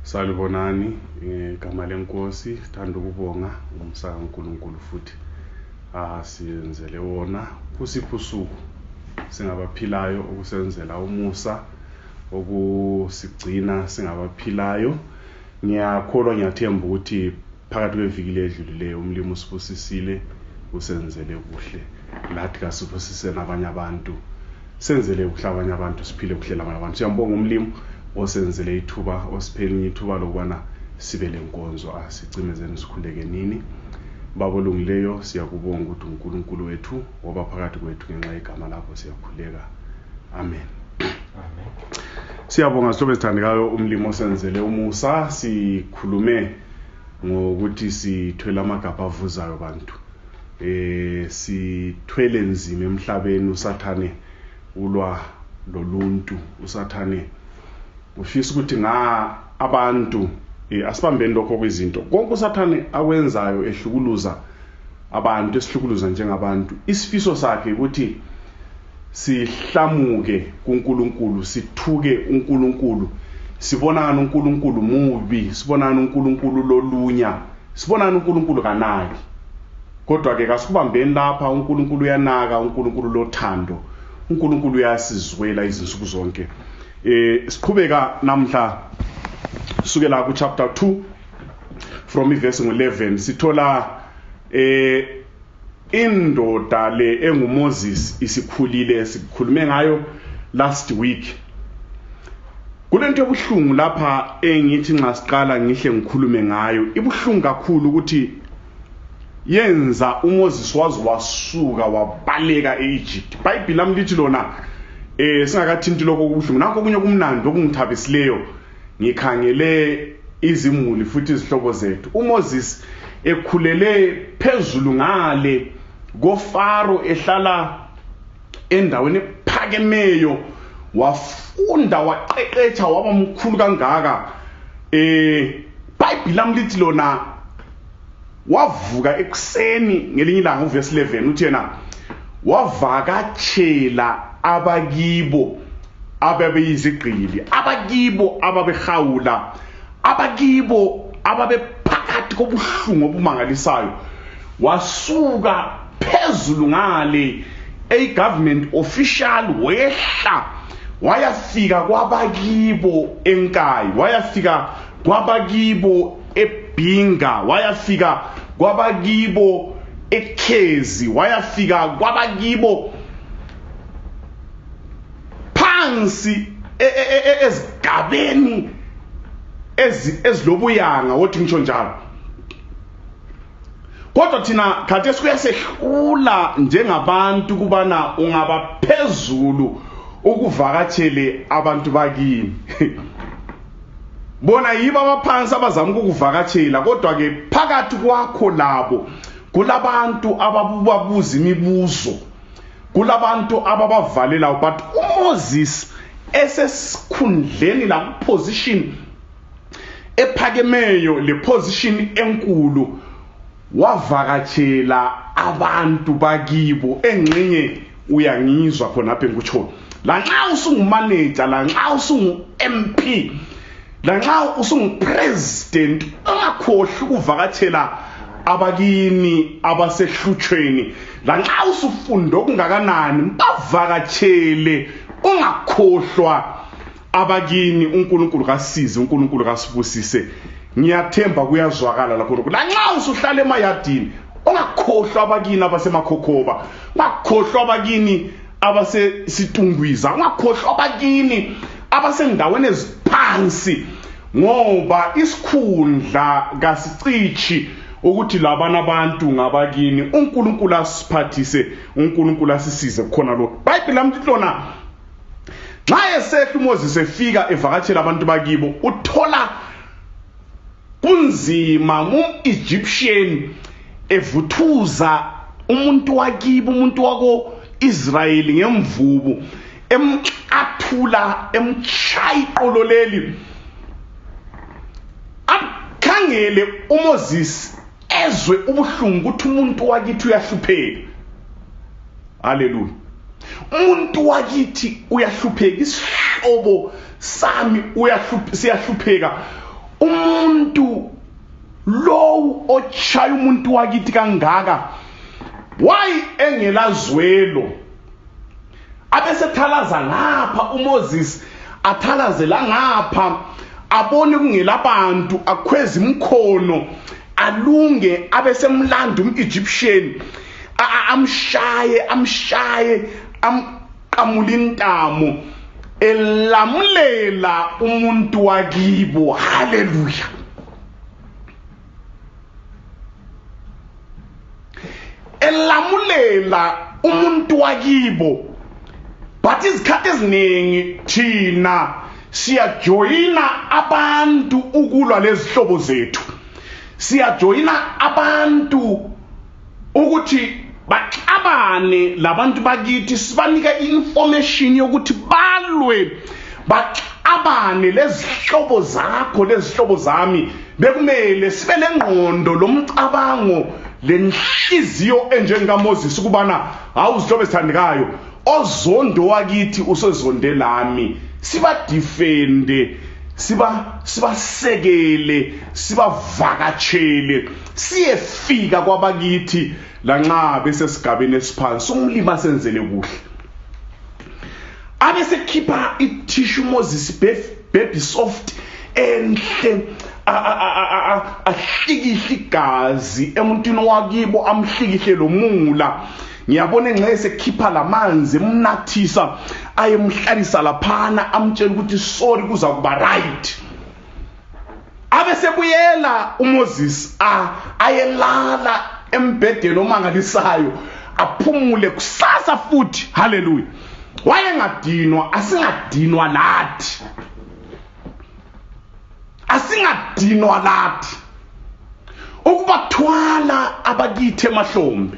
Salibonani igama lenkosi, sithanda ukubonga umsaka uNkulunkulu futhi siyenzele wona kusipho usuku singabaphilayo ukusenzela umusa okusigcina singabaphilayo. Ngiyakholwa ngiyathemba ukuthi phakathi kweviki ledlulileyo umlimo usibusisile usenzele kuhle, lathi kasibusise nabanye abantu, senzele kuhle abanye abantu, siphile kuhle labanye abantu. Siyambonga umlimo osenzele ithuba, osiphele ithuba lokubana sibe lenkonzo, asicimezeni sikhuleke nini. Baba olungileyo, siyakubonga ukuthi uNkulunkulu wethu ngoba phakathi kwethu ngenxa igama lakho siyakhuleka. Amen. Amen. Siyabonga sihlobo esithandekayo umlimo osenzele umusa. Sikhulume ngokuthi sithwele amagabha avuzayo abantu. Sithwele nzima emhlabeni, usathane ulwa loluntu, usathane ufisa ukuthi abantu asibambeni lokho kwezinto. Konke usathane akwenzayo ehlukuluza abantu, esihlukuluza njengabantu, isifiso sakhe ukuthi sihlamuke kuNkulunkulu, sithuke uNkulunkulu, sibonana uNkulunkulu mubi, sibonana uNkulunkulu lolunya, sibonana uNkulunkulu kanaki. Kodwa ke kasikubambeni lapha, uNkulunkulu uyanaka, uNkulunkulu lothando, uNkulunkulu uyasizwela izinsuku zonke. Siqhubeka namhla sukela ku chapter 2 from verse 11 sithola indoda le enguMoses isikhulile, sikhulume ngayo last week. Kulento ebuhlungu lapha engithi nxa siqala ngihle ngikhulume ngayo, ibuhlungu kakhulu ukuthi yenza uMoses wazi wasuka wabaleka eEgypt. iBhayibheli lami lithi lona singakathinti lokho kubuhlungu, nakho okunye kumnandi okungithabisileyo, ngikhangele izimuli futhi izihlobo zethu. uMoses ekhulele phezulu ngale koFaro, ehlala endaweni ephakemeyo, wafunda waqeqetsha waba mkhulu kangaka. iBhayibheli lami lithi lona wavuka ekuseni ngelinye ilanga, uverse 11 uthi yena wavakatshela abakibo ababeyizigqili, abakibo ababehawula, abakibo ababephakathi kobuhlungu obumangalisayo. Wasuka phezulu ngale government official, wehla wayafika kwabakibo eNkayi, wayafika kwabakibo eBhinga, wayafika kwabakibo eKhezi, wayafika kwabakibo phansi ezigabeni ezilobuyanga, wothi ngisho njalo. Kodwa thina khathesi kuyasehlula njengabantu kubana ungaba phezulu ukuvakatshele abantu bakini. Bona yibo abaphansi abazama ukuvakatshela, kodwa ke phakathi kwakho labo kulabantu ababuza imibuzo, kulabantu ababavalela. But uMoses esesikhundleni la position ephakemeyo, le position enkulu, wavakatshela abantu bakibo. Engxenye uyangizwa khona lapha engikutsho, lanxa usungumanager, lanxa usungu-MP, lanxa usungu-president, ungakhohlwa ukuvakatshela abakini abasehlutshweni. Lanxa usufunda okungakanani, bavakatshele, ungakhohlwa abakini. uNkulunkulu kasize, uNkulunkulu kasibusise. Ngiyathemba kuyazwakala lapho. Lanxa usuhlala emayadini, ungakhohlwa abakini abasemakhokhoba, ungakhohlwa abakini abasesitungwiza, ungakhohlwa abakini abasendaweni eziphansi, ngoba isikhundla kasicithi ukuthi labana abantu ngabakini. uNkulunkulu asiphathise, uNkulunkulu asisize khona lokho. iBhayibheli lami lithi lona nxa esehla uMoses efika evakatshela abantu bakibo, uthola kunzima mu-Egyptian evuthuza umuntu wakibo, umuntu wako Israyeli ngemvubu, emqathula, emtshaya iqolo leli. Akhangele uMoses ezwe ubuhlungu ukuthi umuntu wakithi uyahlupheka. Haleluya. Umuntu wakithi uyahlupheka, isihlobo sami siyahlupheka. umuntu low ochaya umuntu wakithi kangaka why engelazwelo abesethalaza ngapha uMoses athalaze la ngapha abone kungelabantu akhweza imkhono alunge abesemlanda umEgyptian amshaye amqamula intamo elamulela umuntu wakibo. Haleluya. Elamulela umuntu wakibo. But izikhathi eziningi thina siyajoyina abantu ukulwa lezihlobo zethu. Siyajoyina abantu ukuthi baxabane labantu bakithi, sibanika information yokuthi balwe baxabane lezihlobo zakho lezihlobo zami. Bekumele sibe lengqondo lomcabango lenhliziyo enjengaMoses ukubana awuzihlobo ezithandekayo ozondo wakithi usezonde lami, siba defende, sibasekele, sibavakatshele, siyefika kwabakithi lanxa besesigabeni esiphansi umlimi asenzele kuhle. Abesekhipha itissue Moses baby soft enhle ahlikihle igazi emuntwini wakibo, amhlikihle lomula. Ngiyabona engxe esekhipha lamanzi emnathisa ayemhlalisa laphana amtshela ukuthi sorry kuza kuba right. Abesebuyela uMoses ayelala embhedeni omangalisayo aphumule kusasa futhi. Haleluya. Wayengadinwa, asingadinwa lathi. Asingadinwa lathi ukubathwala abakithi emahlombe.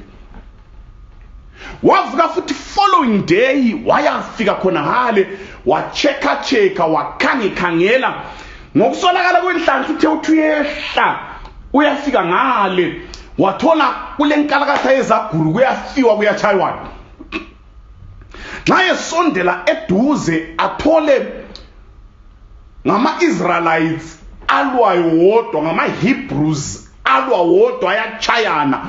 Wavuka futhi following day wayafika khona hale wacheka wakhangela ngokusolakala kwenhlanhla uthe uthuyehla uyafika ngale wathola kule nkalakatha yezaguru kuyafiwa kuyachaywana. Nxa esondela eduze athole ngama-Israelites alwayo wodwa, ngama-Hebrews alwa wodwa ayachayana.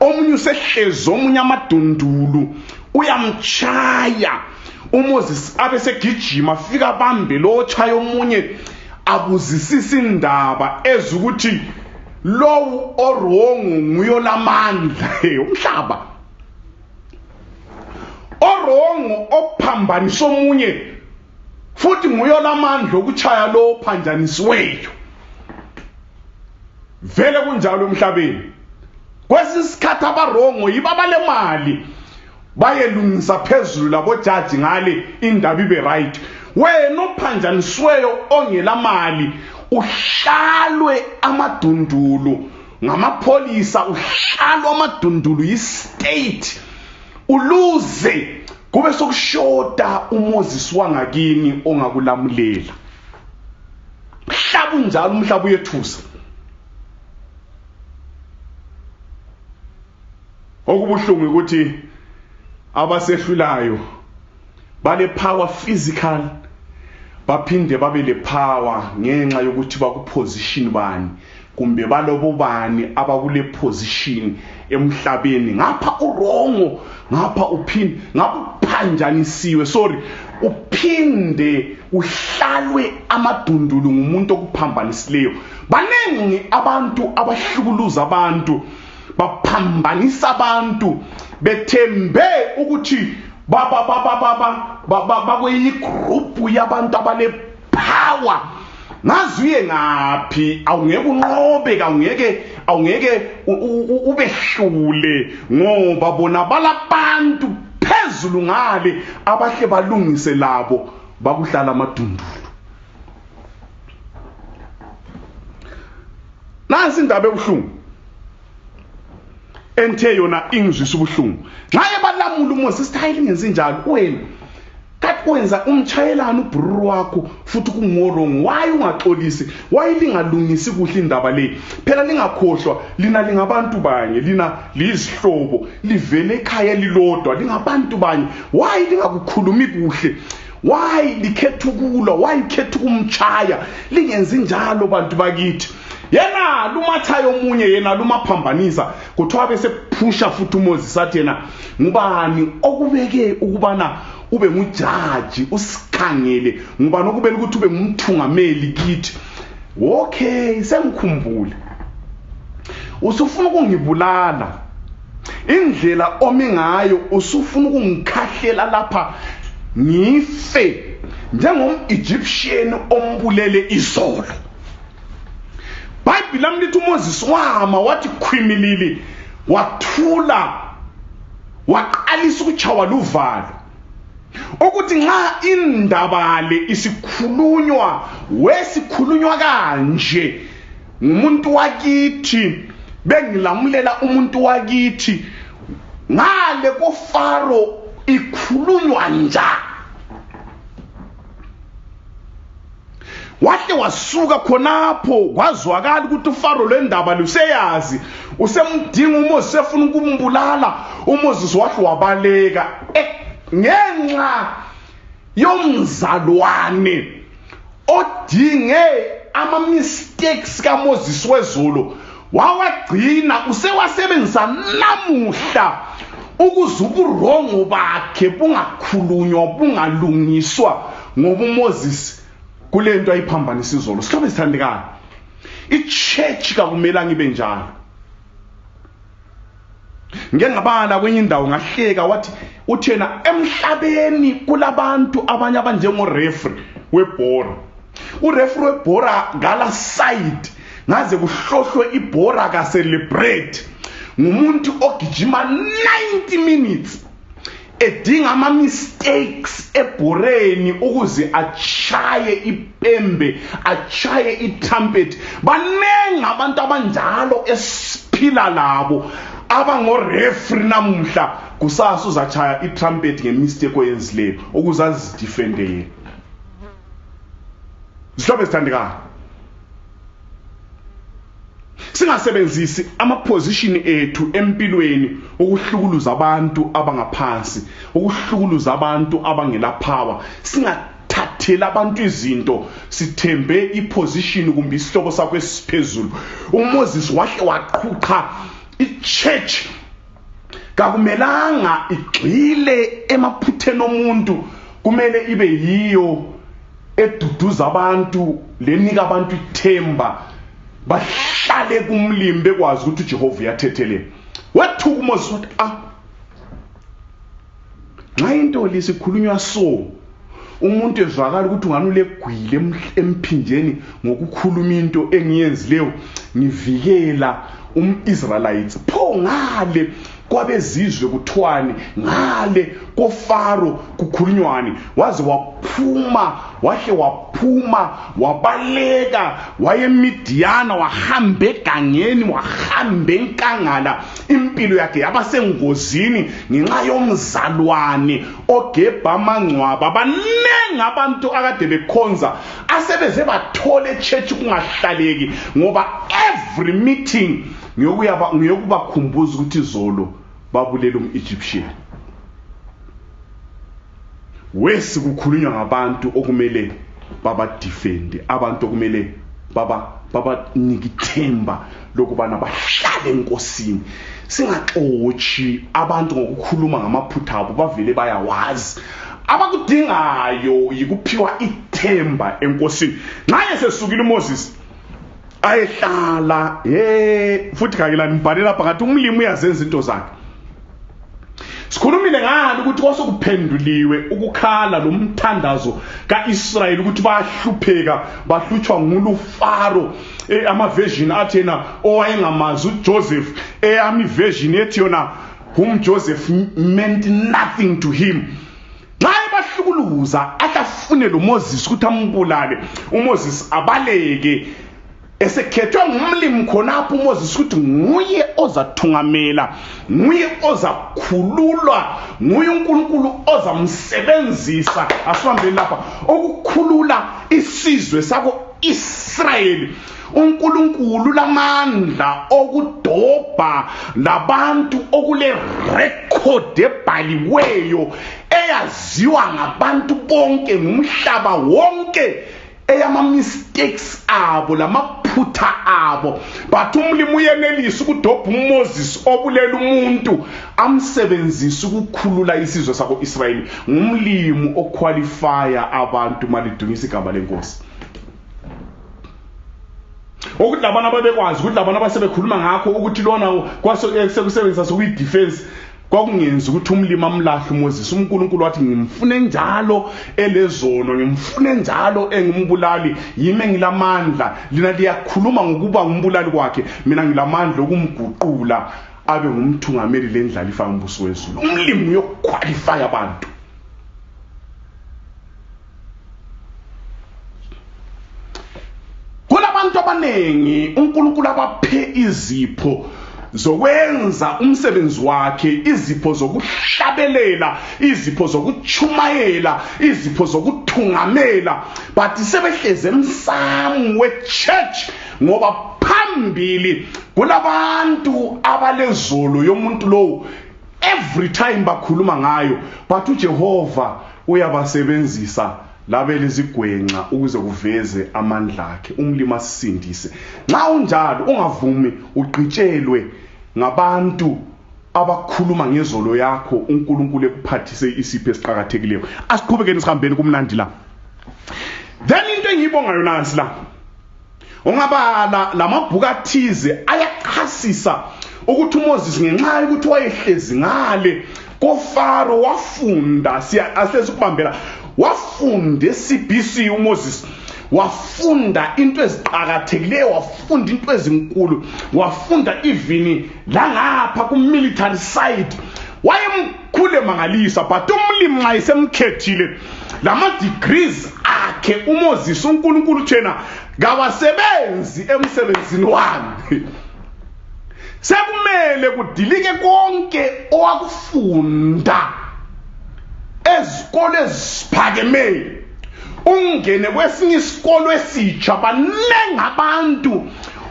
Omunye usehlezi omunye amadundulu uyamchaya. uMoses abesegijima fika bambe lo chaya omunye abuzisisa indaba ezukuthi lowo orongo nguyo lamandla umhlaba. Orongo ophambanisa omunye futhi nguyo lamandla ukuchaya lo phanjanisiweyo. Vele kunjalo emhlabeni. Kwesisikhathi abarongo yiba le mali bayelungisa phezulu labo judge ngale indaba ibe right. Wena ophanjanisiweyo ongela mali uhlalwe amadundulu ngamapholisa, uhlalwe amadundulu yi-state uluze kube sokushoda uMoses wangakini ongakulamulela. Mhlaba unjalo umhlaba uyethusa. Okubuhlungu ukuthi abasehlulayo bale power physical baphinde babe le power ngenxa yokuthi bakuposition bani kumbe balobo bani abakule position emhlabeni. Ngapha urongo, ngapha uphinde, ngapha uphanjanisiwe, uphinde uhlalwe amadundulu ngumuntu okuphambanisileyo. Banengi abantu abahlukuluza abantu, baphambanisa abantu bethembe ukuthi bakweyi group yabantu abale power. Ngazuye ngaphi awungeke unqobe, awungeke ubehlule ngoba bona balabantu phezulu ngale abahle balungise labo bakuhlala amadundulu. Nansi indaba ebuhlungu enthe yona ingizwisa ubuhlungu. Nxa ebalamula uMoses style ngenze njalo wena kathi wenza umchayelana ubhuru wakho futhi kungorongo, why ungaxolisi, why lingalungisi kuhle indaba le? Phela lingakhohlwa lina lingabantu banye, lina lizihlobo livele ekhaya lilodwa lingabantu banye. Why lingakukhulumi kuhle? why likhetha ukulwa, why likhetha ukumchaya? Lingenzi njalo bantu bakithi. Yena lumathayo omunye, yena lumaphambanisa, kuthiwa bese phusha futhi uMoses athi yena ngubani okubeke ukubana ube ngujaji usikhangele, ngubani okubeka ukuthi ube ngumthungameli kithi. Okay, sengikhumbule. Usufuna ukungibulala, indlela omi ngayo usufuna ukungikhahlela lapha ngife njengom-Egyptian ombulele izolo. Bible lami lithi uMoses wama wathi khwimilili, wathula, waqalisa ukuchawa luvalo, ukuthi nxa indaba le isikhulunywa, wesikhulunywa kanje ngumuntu wakithi, bengilamulela umuntu wakithi, ngale koFaro ikhulunywa njani? Wahle wasuka khonapho kwazwakala ukuthi uFaro lendaba luseyazi, usemdinga uMoses, efuna ukumbulala. uMoses wahle wabaleka ngenxa yomzalwane odinge ama-mistakes kaMoses wezolo, wawagcina usewasebenzisa namuhla ukuze uburongo bakhe bungakhulunywa, bungalungiswa ngoba uMoses kulento ayiphambanisa izolo. Sihlobo esithandekayo, ichurch kakumelanga ibe njalo. Ngeke ngabala kwenye indawo ngahleka wathi uthena emhlabeni kulabantu abanye abanjengo-referee webhora. U-referee webhora ngala side ngaze kuhlohlwe ibhora ka celebrate, ngumuntu ogijima 90 minutes edinga ama-mistakes ebhoreni ukuze achaye ipembe, achaye itrumpet. Banengi abantu abanjalo esiphila labo abango-referee namuhla, kusasa uzachaya itrumpet ngemistake oyenzileyo ukuze azidefende yena. Zihlobo ezithandekayo, singasebenzisi ama-position ethu empilweni ukuhlukuluza abantu abangaphansi, ukuhlukuluza abantu abangela power. Singathathela abantu izinto sithembe i-position kumbe isihlobo sakho esiphezulu. uMoses wahle waqhuqa ichurch kakumelanga igxile emaphutheni omuntu, kumele ibe yiyo eduduza abantu, lenika abantu ithemba, bahlale kumlimi bekwazi ukuthi uJehova uyathethelela. Wethuka uMoses wathi nxa into lesikhulunywa so, umuntu ezwakala ukuthi unganule gwile emphinjeni ngokukhuluma into engiyenzileyo, ngivikela Israelites. Pho ngale kwabezizwe kuthwani, ngale koFaro kukhulunywani, waze waphuma, wahle waphuma, wabaleka, wayemidiyana, wahambe egangeni, wahambe enkangala. Impilo yakhe yaba sengozini ngenxa yomzalwane ogebha amangcwaba. Banengi abantu akade bekhonza asebeze bathole church kungahlaleki, ngoba every meeting ngiyokubakhumbuza ukuthi izolo babulela um-Egyptian. Wesi kukhulunywa ngabantu okumele baba-defende, abantu okumele babanike ithemba lokubana bahlale enkosini. Singaxotshi abantu ngokukhuluma ngamaphutha abo, bavele bayawazi. Abakudingayo yikuphiwa ithemba enkosini. Nxa esesukile uMoses ayehlala futhi kakelani mbhalela lapha ngathi umlimi uyazenza into zakhe. Sikhulumile ngani ukuthi kwasokuphenduliwe ukukhala lo mthandazo kaIsrayeli ukuthi bahlupheka, bahlutshwa nguluFaro. Ama-version athi yena owayengamazi uJoseph, ami-version ethi yona whom Joseph meant nothing to him. Nxa ebahlukuluza ahlafune lo Moses ukuthi ambulale, uMoses abaleke esekhethwe ngumlimi khonapho uMoses ukuthi nguye ozathungamela, nguye ozakhululwa, nguye uNkulunkulu ozamsebenzisa asihambeni lapha ukukhulula isizwe sako Israyeli. uNkulunkulu lamandla okudobha labantu okule record ebhaliweyo wayaziwa ngabantu bonke ngumhlaba wonke eyama mistakes abo lamaphutha abo, but umlimi uyenelisa ukudobha uMoses obulela umuntu amsebenzisa ukukhulula isizwe sako Israyeli. Ngumlimi oqualifya abantu malidumisa igama lenkosi. Ukuthi labana babekwazi ukuthi labana basebekhuluma ngakho ukuthi lona kwasekusebenzisa sokuyi defense kwakungenza ukuthi umlimi amlahle uMoses. uNkulunkulu wathi ngimfune njalo elezono, ngimfune njalo engumbulali, yimi ngilamandla. Lina liyakhuluma ngokuba ngumbulali kwakhe, mina ngilamandla okumguqula abe ngumthungameli lendlalifa yombuso wezulu. Umlimi uyoqualify abantu. Kunabantu abanengi uNkulunkulu abaphe izipho zokwenza umsebenzi wakhe, izipho zokuhlabelela, izipho zokuchumayela, izipho zokuthungamela, but sebehleze emsamo we-church ngoba phambili kunabantu abalezolo yomuntu lowo every time bakhuluma ngayo, but uJehova uyabasebenzisa labele izigwenxa ukuze kuveze amandla akhe, umlimi asindise. Nxa unjalo ungavumi uqitshelwe ngabantu abakhuluma ngezolo yakho, uNkulunkulu ekuphathise isipho esiqhakathekileyo. Asiqhubekeni sihambeni kumnandi la. Then into engiyibongayo nansi la, ungabala lamabhuku athize ayachasisa ukuthi uMoses ngenxa yokuthi wayehlezi ngale koFaro wafunda, asesukubambela wafunda eCBC uMoses, wafunda into eziqhakathekileyo, wafunda into ezinkulu, wafunda even langapha ku-military side. Wayemkhule mangalisa, but umlimi nxa esemkhethile lama-degrees akhe uMoses, uNkulunkulu thena kawasebenzi emsebenzini wami. Sekumele kudilike konke owakufunda ezikole eziphakemeyo ungene kwesinye isikolo esitsha. Baningi abantu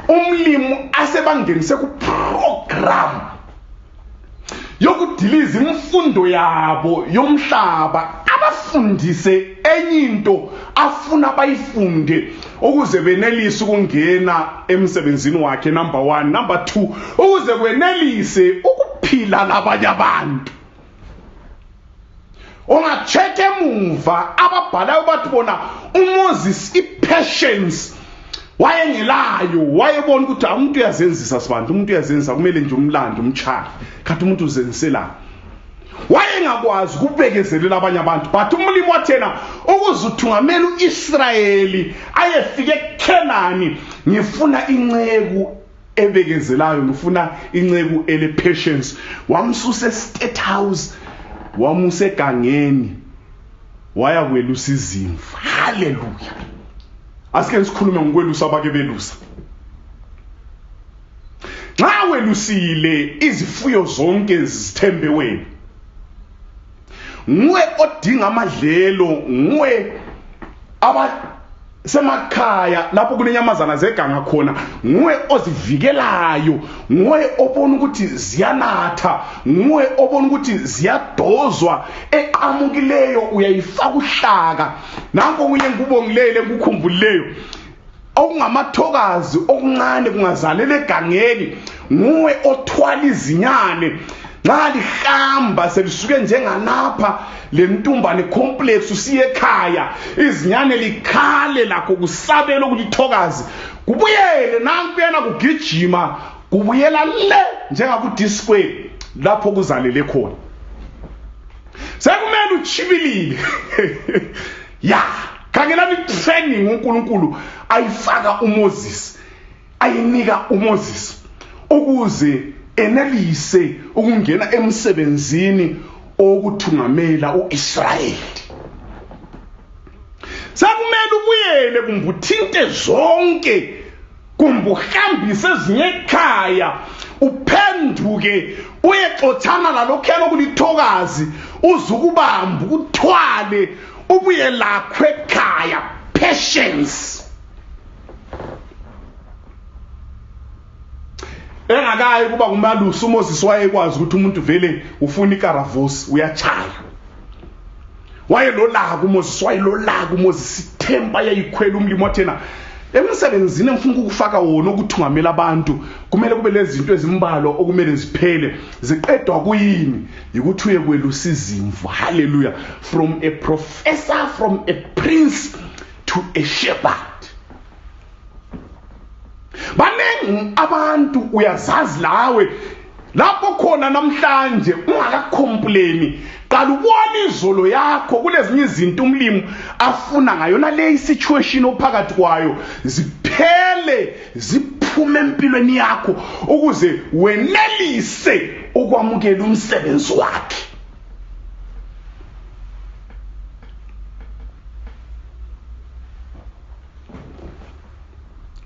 umlimi asebangenise ku-program yokudiliza imfundo yabo yomhlaba, abafundise enye into afuna bayifunde ukuze benelise ukungena emsebenzini wakhe. Number 1. Number 2, ukuze kwenelise ukuphila labanye abantu. Ungacheke emuva ababhalayo bathi bona uMoses ipatience wayengelayo, wayebona ukuthi umuntu uyazenzisa sibantu, umuntu uyazenzisa, kumele nje umlando umchaka, kanti umuntu uzenzisela. Wayengakwazi ukubekezelela abanye abantu, but umlimi wathena ukuze uthungamela uIsrayeli ayefike eKhenani, ngifuna inceku ebekezelayo, ngifuna inceku ele patience. Wamsusa eState House, wamusa egangeni, wayakwelusa izimvu. Haleluya. Asike sikhulume ngokwelusa abake belusa. Nxa welusile izifuyo zonke zithembe wena, nguwe odinga amadlelo, nguwe semakhaya lapho kunenyamazana zeganga khona, nguwe ozivikelayo, nguwe obona ukuthi ziyanatha, nguwe obona ukuthi ziyadozwa, eqamukileyo uyayifaka uhlaka. Nanko kunye ngubongilele ngukhumbuleleyo okungamathokazi okuncane kungazalela egangeni, nguwe othwala izinyane. Nxa lihamba selisuke njenganapha lentumbane complex usiye ekhaya, izinyane likhale lakho kusabela ukulithokazi, kubuyele nankuyena kugijima, kubuyela le njengaku-display lapho kuzalele khona. Sekumele uchibilile ya khangelani training uNkulunkulu ayifaka uMoses, ayinika uMoses ukuze enelise ukungena emsebenzini okuthungamela uIsrayeli. Sekumele ubuyele kumbuthinte zonke, kumbuhambise ezinye ekhaya, uphenduke uyexothana lalokhelo kulithokazi, uzukubamba ukuthwale ubuye lakho ekhaya. Patience. Engakayi kuba ngumalusi uMoses wayekwazi ukuthi umuntu vele ufuna ikaravosi uyachaya. wayelolaka uMoses, wayelolaka uMoses, ithemba yayikhwela umlimi wathena emsebenzini emfuna ukufaka wona ukuthugamela abantu kumele kube lezinto ezimbalwa okumele ziphele. Ziqedwa kuyini? Ukuthi uye kwelusa izimvu. Hallelujah. From a professor, from a prince to a shepherd. Banengi abantu uyazazi lawe lapho khona namhlanje ungakacomplaini, qala ubona izolo yakho kulezinye izinto umlimi afuna ngayona le situation ophakathi kwayo ziphele ziphume empilweni yakho ukuze wenelise ukwamukela umsebenzi wakhe.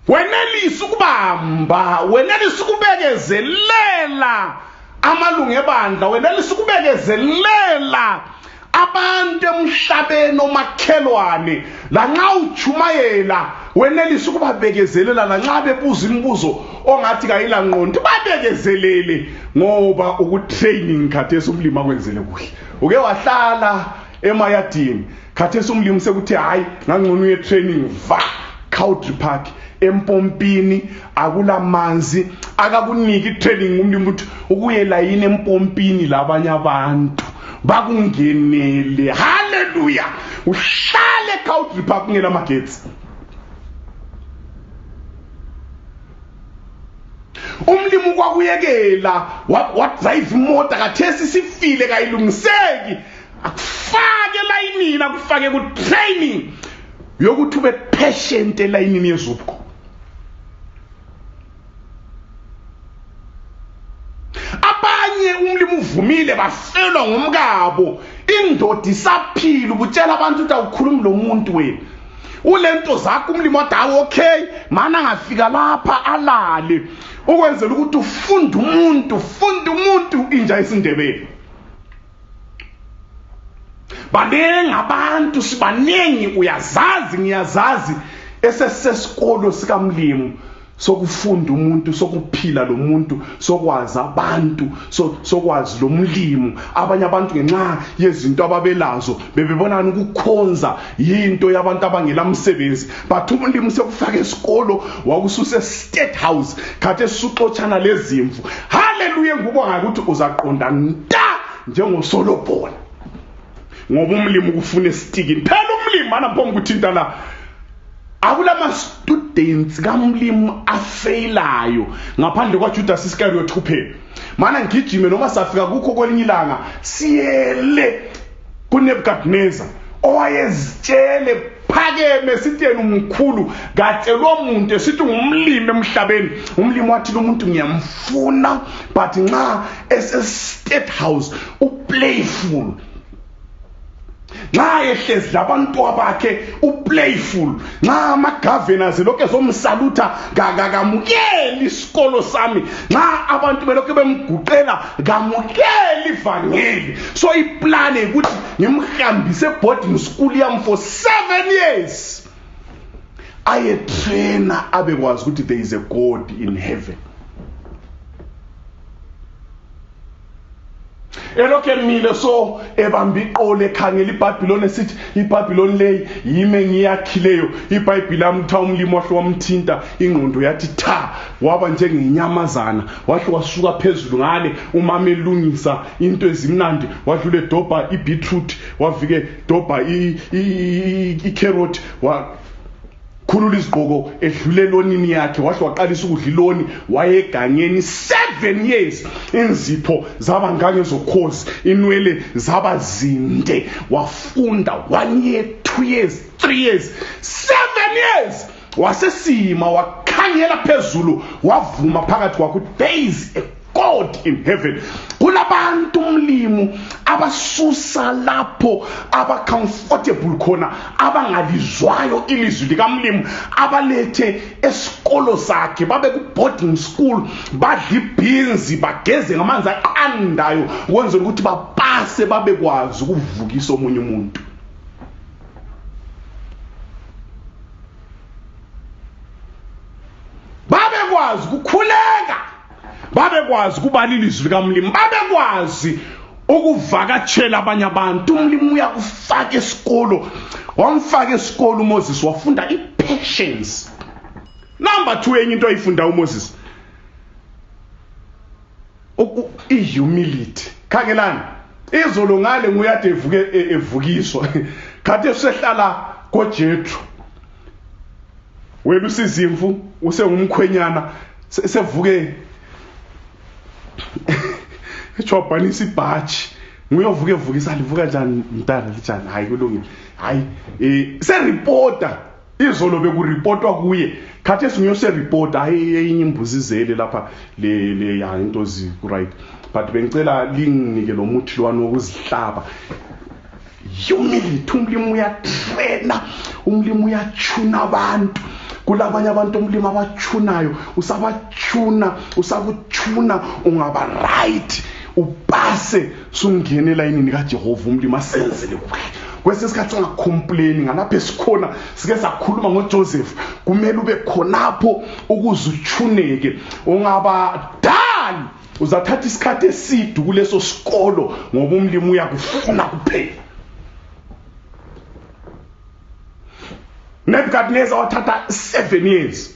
Wenelisa ukubamba, wenelisa ukubekezelela amalungu ebandla, wenelisa ukubekezelela abantu emhlabeni omakhelwane, lanxa ujumayela wenelisa ukubabekezelela, lanxa bebuza imibuzo ongathi kayila ngqondo babekezelele, ngoba ukutraining khathesi umlimi akwenzele kuhle. Uke wahlala emayadini, khathesi umlimi sekuthe hayi ngangcono uye training Country Park empompini, akulamanzi, akakuniki training umlimi ukuthi ukuyela yini empompini labanye abantu bakungenele. Hallelujah. Uhlale Country Park ngela magetsi. Umlimi kwakuyekela wa drive imoto kathesi sifile kayilungiseki, akufake layinini, akufake ku training yokuthi ube patient elayinini yezupho. Abanye umlimi uvumile bafelwa ngumkabo, indoda isaphila, ubutshela abantu ukuthi awukhulumi lo muntu wena ulento zakho. Umlimi wathi okay mana ngafika lapha alale ukwenzela ukuthi ufunda umuntu inja isindebele. Banengi abantu, sibanengi, uyazazi ngiyazazi esesesikolo sikamlimi sokufunda umuntu, sokuphila lo muntu, sokwazi abantu, sokwazi lo mlimi. Abanye abantu ngenxa yezinto ababelazo bebebonana ukukhonza yinto yabantu abangela umsebenzi, bathi umlimi sekufaka esikolo wakususe State House khathe suxotshana lezimvu. Hallelujah. Ngubonga ukuthi uzaqonda nta njengoSolomon, ngoba umlimi kufuna estikini. Phela umlimi mana mpombe ukuthinta la akulama students kamlimi afailayo ngaphandle kwaJudas Iscariot kuphela. Mana ngijime noma safika kukho kwelinye ilanga siyele kuNebukadnezar owayezitshele phakeme sithi yena umkhulu katshelwa umuntu esithi ngumlimi emhlabeni. Umlimi wathi lo muntu ngiyamfuna but nxa ese-State House uplayful, nxa ehlezi labantu abakhe uplayful, nxa ama-governors lokhu ezomsalutha kamukeli isikolo sami, nxa abantu belokhu bemguqela kamukeli ivangeli. So iplane ukuthi ngimhambise boarding school yami for 7 years ayetrainer abekwazi ukuthi there is a God in heaven. Elokhe mile so ebambi iqole ekhangela iBhabhiloni esithi iBhabhiloni leyi yime ngiyakhileyo. iBhayibheli lami utha umlimi wahle wamthinta ingqondo yathi tha, waba njengenyamazana, wahle wasuka phezulu ngale umama elungisa into ezimnandi, wadlule dobha ibeetroot, wavike dobha icarrot, khulula izigqoko edlule lonini yakhe, wahle waqalisa ukudla iloni, wayegangeni 7 years. Inzipho zaba ngangezokhozi, inwele zaba zinde, wafunda 1 year, 2 years, 3 years, 7 years. Wasesima wakhangela phezulu, wavuma phakathi kwakho, there is a God in heaven. Kulabantu umlimi abasusa lapho aba-comfortable khona, abangalizwayo ilizwi likamlimi, abalethe esikolo sakhe, babe ku-boarding school, badla ibhinzi, bageze ngamanzi aqandayo ukwenzela ukuthi bapase, babekwazi ukuvukisa omunye umuntu. Babekwazi ukukhuleka, babekwazi ukubala ilizwi likamlimi, babekwazi ukuvakatshela abanye abantu. Umlimi uyakufaka esikolo, wamfaka esikolo uMoses, wafunda i-patience. Number 2 enye into ayifunda uMoses, i-humility. Khangelani, izolo ngale nguyade evukiswa kade usehlala koJethro, wena usizimfu usengumkhwenyana sevuke echobhanisa ibhaji, nguyovuke evukisa, livuka njani mntana lijani, hayi kulungile, hayi se-reporter. Izolo bekuripotwa kuye, khathi esingiyose-reporter, hayi enye imbuzi izele lapha le ya into right, but bengicela linginike lo muthi lwani wokuzihlaba. Humility. Umlimi uyatrena, umlimi uyachuna abantu. Kulabanye abantu umlimi abachunayo, usabuchuna ungaba right, upase sungene elayinini kaJehova. Umlimi asenzele kuhle. Kwesinye isikhathi ungacomplain ngalapha esikhona, sike sakhuluma ngoJoseph, kumele ube khonapho ukuze uchuneke, ungabadali uzathatha isikhathi eside kuleso sikolo ngoba umlimi uyakufuna kuphela. Nebuchadnezzar wathatha 7 years.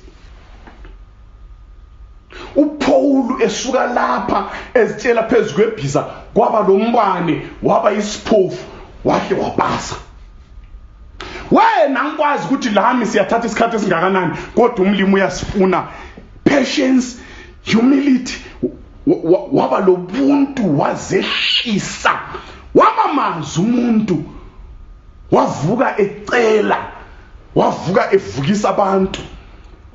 uPaul esuka lapha ezitshela phezulu kwebhiza, kwaba lombane, waba isiphofu, wahle wapasa. Wena ngikwazi ukuthi lami siyathatha isikhathi esingakanani, kodwa umlimi uyasifuna patience, humility. Waba lobuntu, wazehlisa, wamamaza umuntu, wavuka ecela, wavuka evukisa abantu,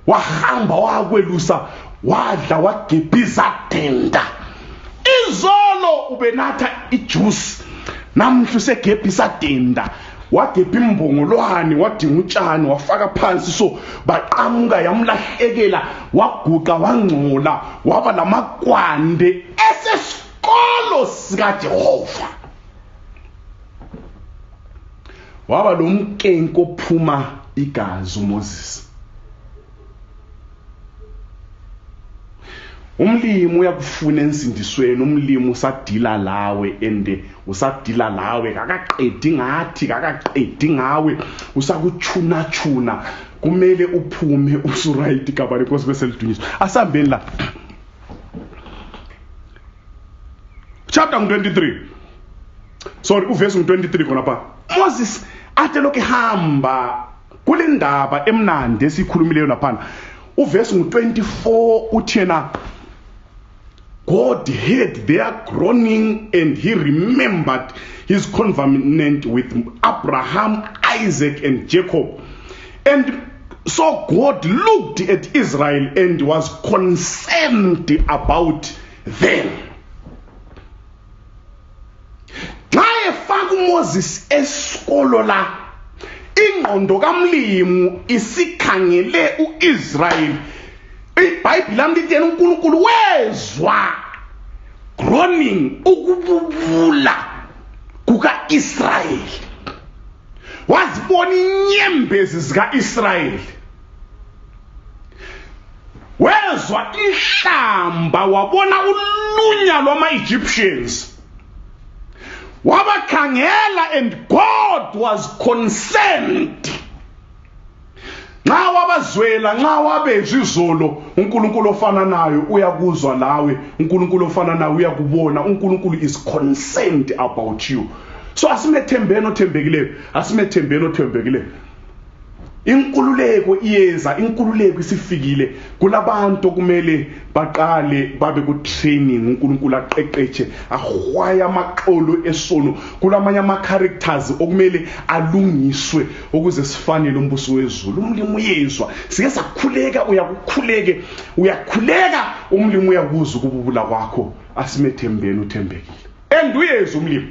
wahamba wakwelusa, wadla wagebhiza tenda. Izolo ubenatha ijuice, namhla usegebhisa tenda, wagebha imbongolwane, wadinga utshani, wafaka phansi, so baqamuka yamlahlekela, waguqa wangcola, waba lamakwande esesikolo sikaJehova. Waba lomkenko ophuma igazi uMoses. Umlimi uyakufuna ensindisweni, umlimi usadila lawe ende usadila lawe, kakaqedi ngawe, usakuchuna, kumele uphume usuright kabani Nkosi beselidunyiswa. Asambeni la chapter 23, sorry, uverse 23 khona pha. Moses athe lokho hamba kule ndaba emnandi esikhulumileyo lapha. Uverse 24 uthena, God heard their groaning and he remembered his covenant with Abraham, Isaac and Jacob. And so God looked at Israel and was concerned about them. Xa efaka uMoses esikolo la, ingqondo kamlimu isikhangele uIsrael. iBhayibheli lami lithi uNkulunkulu wezwa groaning, ukububula kuka-Israyeli, wazibona inyembezi zika-Israyeli, wezwa ihlamba, wabona ulunya lwama-Egyptians, wabakhangela, and God was concerned. Nxa wabazwela, nxa wabezwa izolo, uNkulunkulu ofana nayo uyakuzwa lawe, uNkulunkulu ofana nayo uyakubona. uNkulunkulu is concerned about you. So asimethembeni othembekileyo. Inkululeko iyeza, inkululeko isifikile. Kulabantu kumele baqale babe ku training, uNkulunkulu aqeqetshe, ahwaya amaqolo esono. Kulamanye ama characters okumele alungiswe ukuze sifanele umbuso wezulu. Umlimi uyezwa, sike sakhuleka, uyakhuleka, umlimi uyakuzwa ukububula kwakho. Asimethembeni othembekile. And uyezwa umlimi.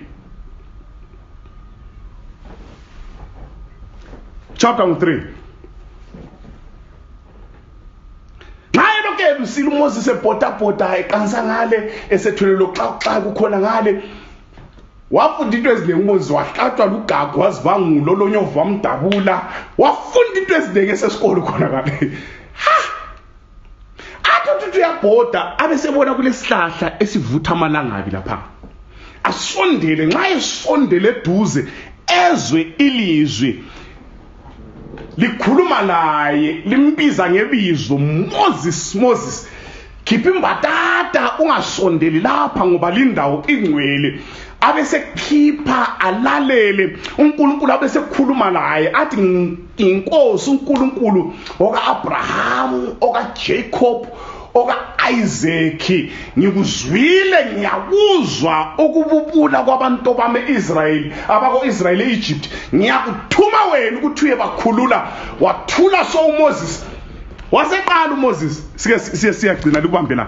Chapter 3. Naye lokho usile uMoses ebhota eqansa ngale, esethelelo xa kukhona ngale. Wafunda into eziningi uMoses, wahlatshwa lugagu, wazivangulo lonyovu wamdabula, wafunda into eziningi esesikolo khona ngale. Athi uyabhoda abesebona kulesihlahla esivutha amalangabi lapha. asondele, nxa esondele eduze ezwe ilizwi likhuluma laye limbiza ngebizo, Moses, khipha imbatata ungasondeli lapha ngoba lindawo ingcwele. Abesekhipha alalele uNkulunkulu, abesekhuluma laye athi inkosi uNkulunkulu oka-Abrahamu, oka-Jacob, oka-Isaac, ngikuzwile ngiyakuzwa ukububula kwabantu bami Israyeli, abako-Israyeli e-Egypt. Ngiyakuthuma wena ukuthi uye bakhulula. Wathula so uMoses, waseqala uMoses. Siyagcina likubambe la.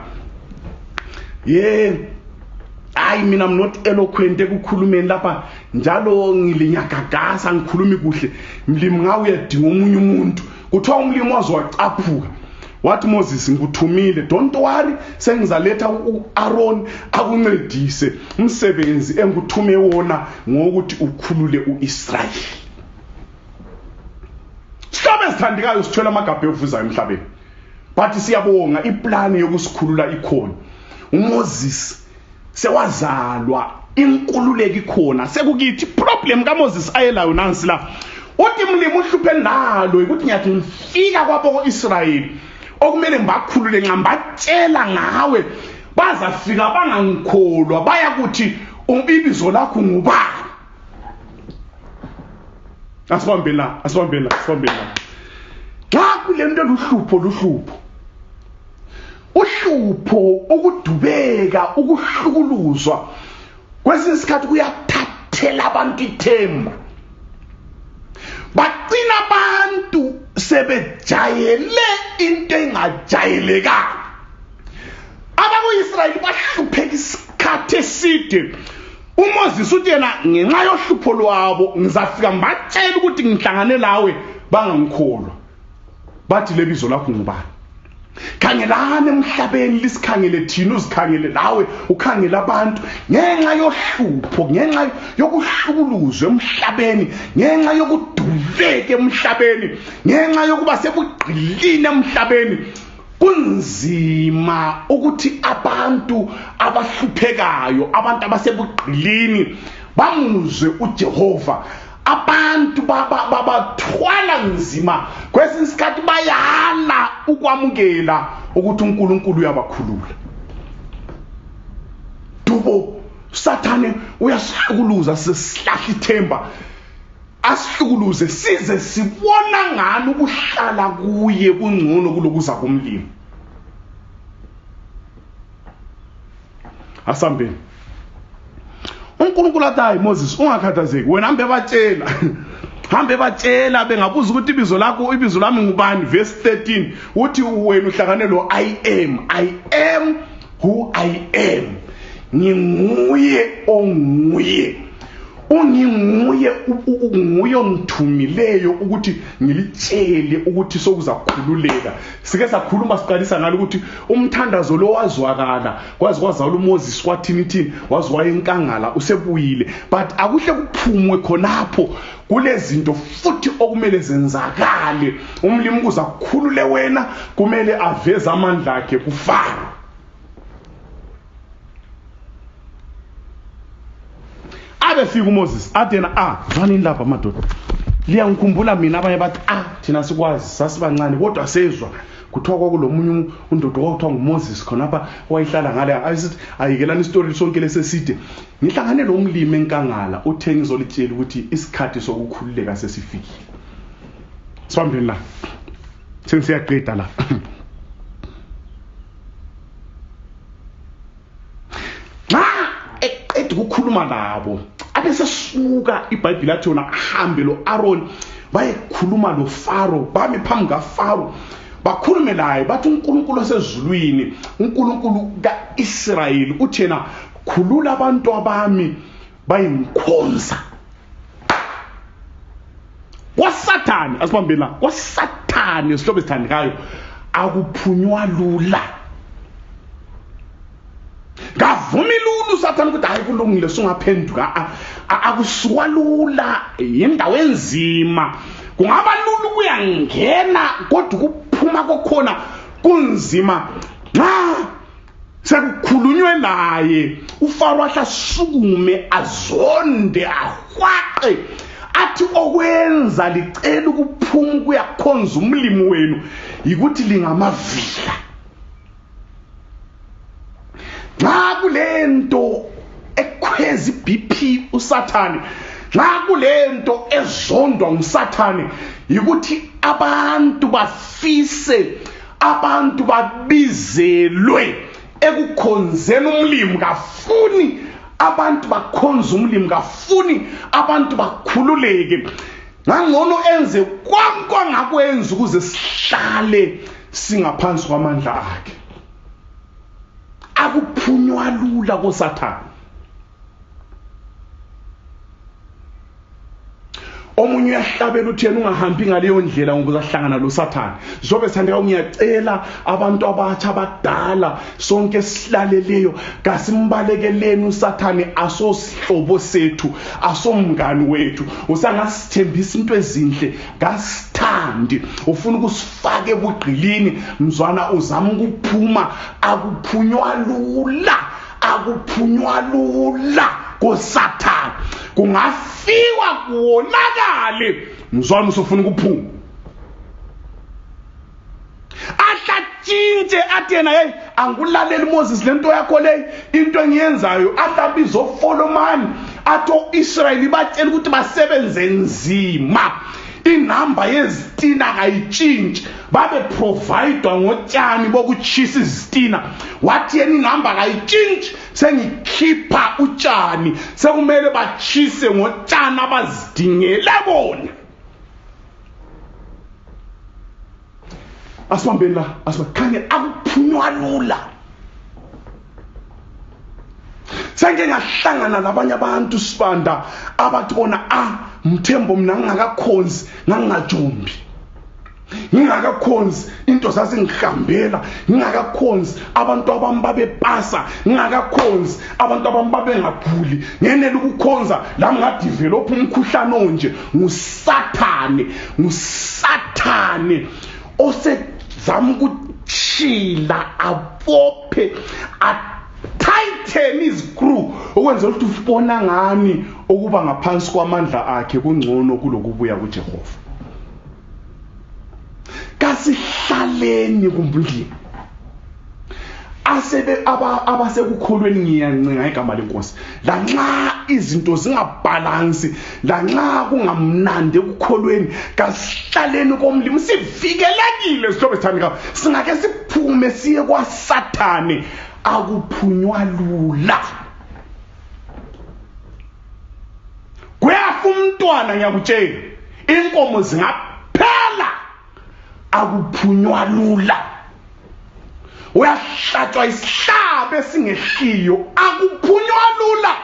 Hayi mina I'm not eloquent ekukhulumeni lapha, njalo ngilinyagagasa ngikhulumi kuhle. Mlimi ngawe uyadinga omunye umuntu. Kuthiwa umlimi wazwacaphuka. Wathi Moses, ngikuthumile, don't worry, sengizaletha uAaron akuncedise umsebenzi engithume wona ngokuthi ukhulule uIsrayeli. Sibe sithandikayo sithola amagabhe ovuzayo emhlabeni. But siyabonga iplani yokusikhulula ikhona. uMoses sewazalwa, inkululeko ikhona. Sekukithi problem kaMoses ayelayo nansi la. Uthi mlimi uhluphe nalo ukuthi ngiyathi ngifika kwabo Israyeli okumele ngibakhulule ngambatshela ngawe, bazafika bangangikholwa, baya kuthi ibizo lakho ngubani. Asibambela. Xa kule nto uhlupho, ukudubeka, ukuhlukuluzwa, kwesinye isikhathi kuyathathela abantu ithemba. Bagcina abantu sebejayele into engajayelekanga. Abako-Israyeli bahlupheka isikhathi eside. uMoses uthi yena ngenxa yohlupho lwabo ngizafika ngibatshela ukuthi ngihlangane lawe bangangikholwa. Bathi lebizo lakho ngubani? Khangelani emhlabeni, lisikhangele thina, uzikhangele lawe, ukhangele abantu. Ngenxa yohlupho, ngenxa yokuhlukuluzwa emhlabeni, ngenxa yokudubeka emhlabeni, ngenxa yokuba sebugqilini emhlabeni, kunzima ukuthi abantu abahluphekayo, abantu abasebugqilini bamuzwe uJehova. Abantu bathwala nzima, kwesinye isikhathi bayala ukwamukela ukuthi uNkulunkulu uyabakhulula. Dubo Sathane uyasihlukuluza, sesihlahla ithemba, asihlukuluze size sibona ngani ukuhlala kuye kungcono kulokuza kumlimi. Asambeni uNkulunkulu athi, hayi Moses, ungakhathazeki, wena hambe batshela bengabuza ukuthi ibizo lami ngubani. Verse 13 uthi wena uhlangane lo I am who I am. Nginguye onguye. Unginguye ongithumileyo ukuthi ngilitshele ukuthi sokuzakhululeka. Sike sakhuluma siqalisa ngalo ukuthi umthandazo lo wazwakala, kwazala uMoses kwathini wazwa enkangala usebuyile. But akuhle kuphumwe khonapho kulezinto futhi okumele zenzakale. Umlimi kuza kukhulule wena kumele aveze amandla akhe kuFaro. Abefika uMoses athi yena zwanini lapha madoda, liyangikhumbula mina abanye bathi thina sikwazi sasibancane kodwa sezwa kuthiwa kwakulomunye undoda okuthiwa nguMoses khonapha wayihlala ngale. Ayisithi ayikelani isitori sonke leseside. Ngihlangane lo mlimi enkangala uthe ngizolitshela ukuthi isikhathi sokukhululeka sesifikile. Sibambeni la, sengiyaqeda la. Ukukhuluma nabo abesesuka iBhayibheli athi yona ahambe lo Aaron bayekhuluma lo Faro, bami phambi kaFaro bakhulume naye bathi uNkulunkulu osezulwini, uNkulunkulu kaIsrayeli uthi yena khulula abantu abami bayinkhonza. KwaSathane, asibambeni la, KwaSathane sihlobo esithandekayo akuphunywa lula. Ngavumi lulu uSathane ukuthi hayi kulungile singaphenduka, akusuka lula, indawo enzima. Kungaba lulu kuyangena kodwa ukuphuma kokhona kunzima. Nxa sekukhulunywe naye uFaro ahlasukume azonde ahwaqe athi okwenza licela ukuphuma kuyakhonza umlimi wenu yikuthi lingamavila. Nxa kulento ekhweza iBP uSathane, nxa kulento ezondwa uSathane yikuthi abantu bafise, abantu babizelwe ekukhonzeni umlimi. Kafuni abantu bakhonza umlimi, kafuni abantu bakhululeke. Ngangcono enze kwangakwenza ukuze sihlale singaphansi kwamandla akhe. Akuphunywa lula koSathane. Omunye uyahlabela uthi yena ungahambi ngaleyo ndlela ngoba uzahlangana loSathane. Zobe sithandeka ngiyacela abantu abatsha abadala sonke silaleleyo kasimbalekele uSathane asosihlobo sethu, asomngani wethu. Usangasithembisa into ezinhle, ngasithandi, ufuna ukusifaka ebugqilini, mzwana uzama ukuphuma. Akuphunywa lula, akuphunywa lula koSathane. Kungafiwa kuwonakale mzwana usufuna ukuphuma. Athatshintshe athi yena hey angulalela Moses lento yakho le into engiyenzayo. Athabiza uFolomani athi oIsrayeli batshela ukuthi basebenze nzima. Inamba yezitina kayitshintshi, babe providwa ngotshani bokutshisa izitina. Wathi yena inamba kayitshintshi, sengikhipha utshani, sekumele batshise ngotshani abazidingele bona. Asibambeni la, asibakhanye akuphunywa lula. Senge ngahlangana nabanye abantu sibanda abathi bona Mthembo mina ngingakakhonzi, ngingajombi, ngingakakhonzi into zasengihambela, ngingakakhonzi abantu abami babepasa, ngingakakhonzi abantu abami babengaguli, ngenele ukukhonza la ngadevelop umkhuhlane onje. nguSathane osezama ukuchila abophe tighten iscrew ukwenza ukuthi ubona ngani ukuba ngaphansi kwamandla akhe kungcono kulokubuya kuJehova. Kasihlaleni kumlimi abasekukholweni ngiyancenga igama lenkosi. Lanxa izinto zingabhalansi, lanxa kungamnandi ekukholweni, kasihlaleni komlimi sivikelekile. Sihlobo sithandekayo, singake siphume siye kwaSathane. Akuphunywa lula. Kuyafa umntwana ngiyakutshela, inkomo zingaphela. Akuphunywa lula. Uyahlatshwa isihlabe esingehliyo, akuphunywa lula.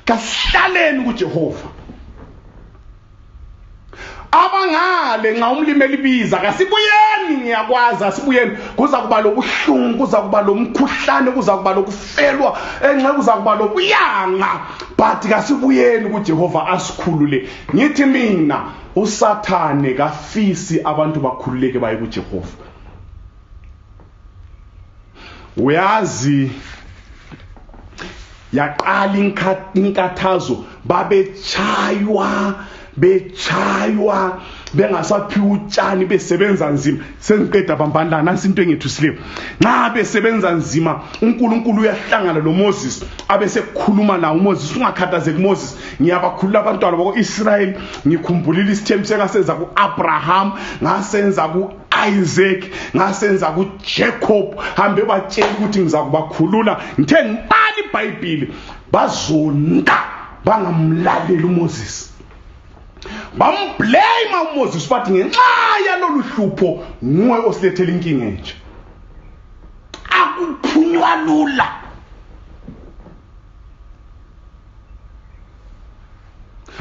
Kasihlaleni kuJehova. Abangale nxa umlimi elibiza kasibuyeni, ngiyakwazi asibuyeni. Kuza kuba lobuhlungu, kuza kuba lomkhuhlane, kuza kuba lokufelwa, enxa kuza kuba lokuyanga, but kasibuyeni kuJehova asikhulule. Ngithi mina uSathane kafisi abantu bakhululeke baye kuJehova. Uyazi yaqala inkathazo, bechaywa bengasaphiwa utshani, besebenza nzima. Sengiqeda bambandla nansi into engethusile. Nxa besebenza nzima uNkulunkulu uyahlangana loMoses abesekukhuluma nawo uMoses. Ungakhathazeki Moses, ngiyabakhulula abantwana bako-Israyeli, ngikhumbulile isithembiso engasenza kuAbraham, ngasenza kuIsaac, ngasenza kuJacob. Hambe batshela ukuthi ngizakubakhulula. Ngithe ngibala iBhayibheli, bazonda bangamlaleli uMoses. Bamblame uMoses bathi ngenxa yalolu hlupho nguwe osilethela inkinga enje. Akuphunywa lula.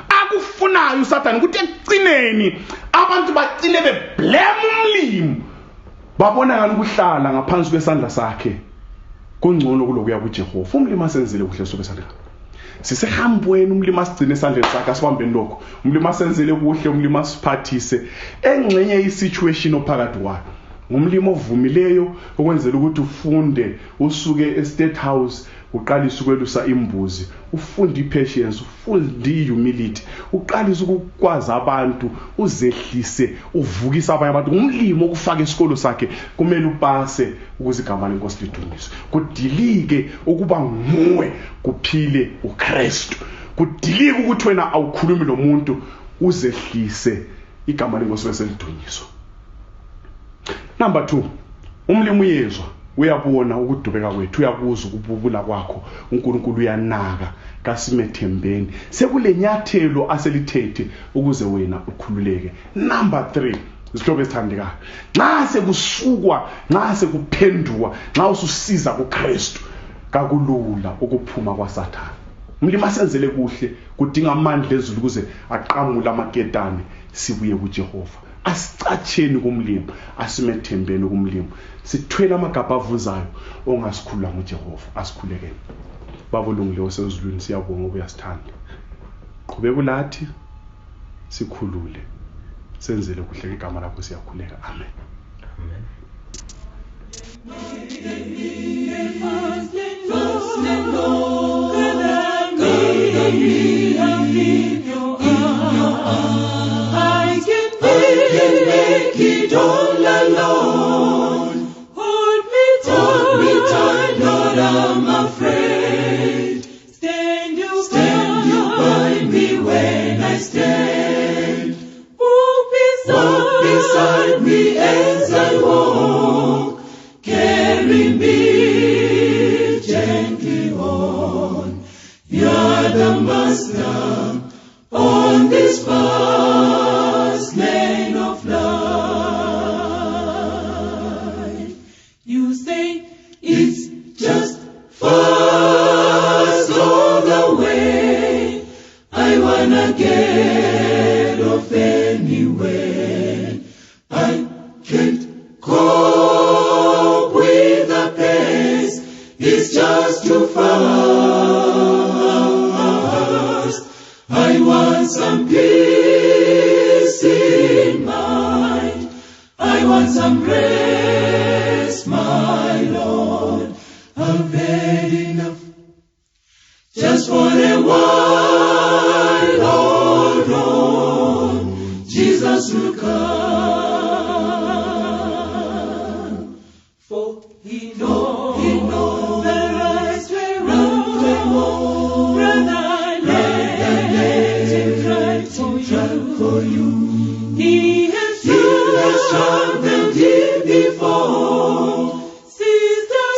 Akufunayo uSathane ukuthi ekugcineni abantu bagcine beblame umlimi, babona ngani ukuhlala ngaphansi kwesandla sakhe kungcono kulokuya kuJehova. Umlimi asenzile kuhle sobesandla. Sisehambweni umlimi asigcine esandleni sakhe, asibambeni lokho. Umlimi asenzele kuhle, umlimi asiphathise engxenye isituation ophakathi kwayo. ngumlimo ovumileyo okwenzela ukuthi ufunde usuke e-State House uqalise ukwelusa imbuzi, ufunde i-patience, ufunde i-humility, uqalise ukukwazi abantu, uzehlise, uvukise abanye abantu. Ngumlimo okufaka isikolo sakhe kumele upase ukuze igama lenkosi lidunyiswe. Kudilike ukuba nguwe kuphile uKristu. Kudilike ukuthi wena awukhulumi nomuntu, uzehlise igama lenkosi bese lidunyiswa. Number 2, umlimo uyezwa, uyabona ukudubeka kwethu, uyakuzwa ukububula kwakho. uNkulunkulu uyanaka, kasimethembeni. Sekulenyathelo aselithethe ukuze wena ukhululeke. Number 3, isihlobo esithandekayo, nxa sekusukwa, nxa sekuphenduka, nxa ususiza kuKristu, kakulula ukuphuma kwaSathane. Umlimo asenzele kuhle kudinga amandla ezulu ukuze aqamule amaketane sibuye kuJehova. Asicatsheni kumlimo, asimethembeni kumlimo. Sithwele amagabha avuzayo ongasikhulula nguJehova. Asikhulekeni. Baba olungileyo osezulwini, siyabonga ngoba uyasithanda. Qhubeka ulathi, sikhulule, senzele kuhle igama lakho, siyakhuleka. Amen. Amen. Make it all alone. Hold me tight, Lord, I'm afraid. Stand you by me when I stand. Walk beside me as I walk. Carry me gently on. You're the master on this vast lane of life. You say it's just fast all the way. I wanna get off anywhere. I can't cope with the pace. It's just too fast. I want some peace in mind. I want some rest, my Lord. I've had enough. Just for a while, hold on. Jesus will come. For he knows the right way wrong. Brother, let him cry for you. He has traveled here before.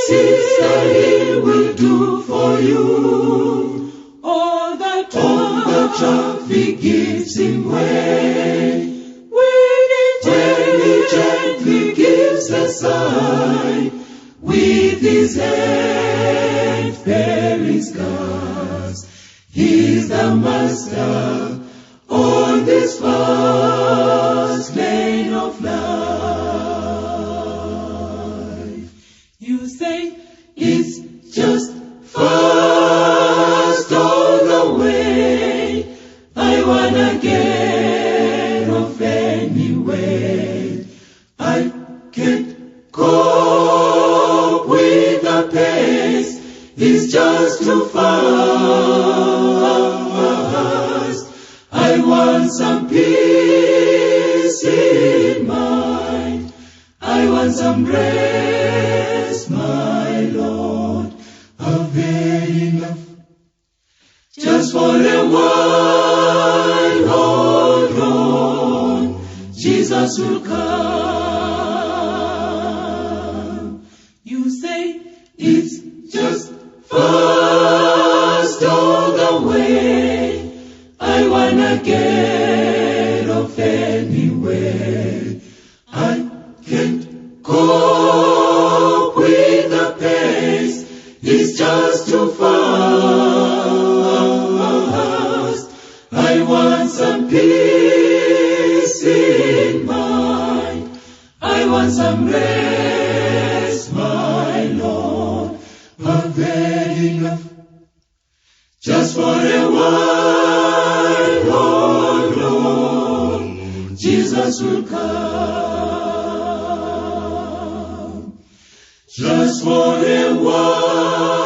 Sister, he will do for you. All the traffic gives him way. When he gently gives a sign, with his hand bearing scars, he's the master on this vast lane of life. You say it's just fast all the way. I wanna get off anyway. I can't cope with the pace. It's just too fast. I want some peace in mind. I want some rest, my Lord. I've had enough. Just for a while, hold on. Jesus will come. You say it's just fast all the way. I wanna get off anyway. I can't cope with the pace. It's just too fast. I want some peace in mind. I want some rest, my Lord. I've had enough. Just for a while, hold on. Jesus will come. just for a while.